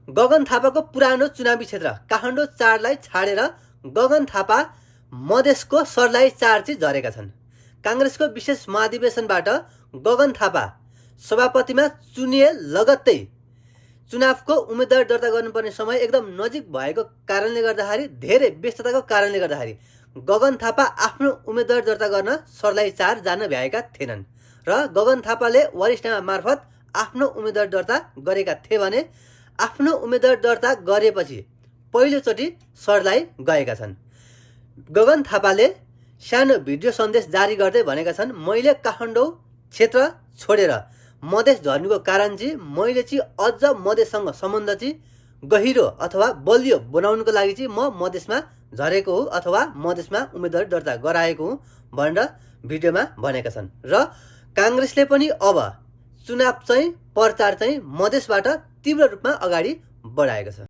गगन थापाको पुरानो चुनावी क्षेत्र काठमाडौँ 4लाई छाडेर गगन थापा मधेसको सर्लाही 4 चाहिँ झरेका छन्। काङ्ग्रेसको विशेष महाधिवेशनबाट गगन थापा सभापतिमा चुनिए लगत्तै चुनावको उम्मेदवार दर्ता गर्नुपर्ने समय एकदम नजिक भएको कारणले गर्दाखेरि धेरै व्यस्तताको कारणले गर्दाखेरि गगन थापा आफ्नो उम्मेदवार दर्ता गर्न सर्लाही 4 जान भ्याएका थिएनन् र गगन थापाले वरिष्ठ मार्फत आफ्नो उम्मेदवार दर्ता गरेका थिए भने आफ्नो उम्मेदवार दर्ता गरेपछि पहिलोचोटि सर्लाही गएका छन्। गगन थापाले सानो भिडियो सन्देश जारी गर्दै भनेका छन्, मैले काठमाडौँ क्षेत्र छोडेर मधेस झर्नुको कारण चाहिँ मैले चाहिँ अझ मधेससँग सम्बन्ध चाहिँ गहिरो अथवा बलियो बनाउनुको लागि चाहिँ म मधेसमा झरेको हो अथवा मधेसमा उम्मेदवार दर्ता गराएको हुँ भनेर भिडियोमा भनेका छन्। र काङ्ग्रेसले पनि अब चुनाव चाहिँ प्रचार चाहिँ मधेसबाट तीव्र रूपमा अगाडि बढाएको छ।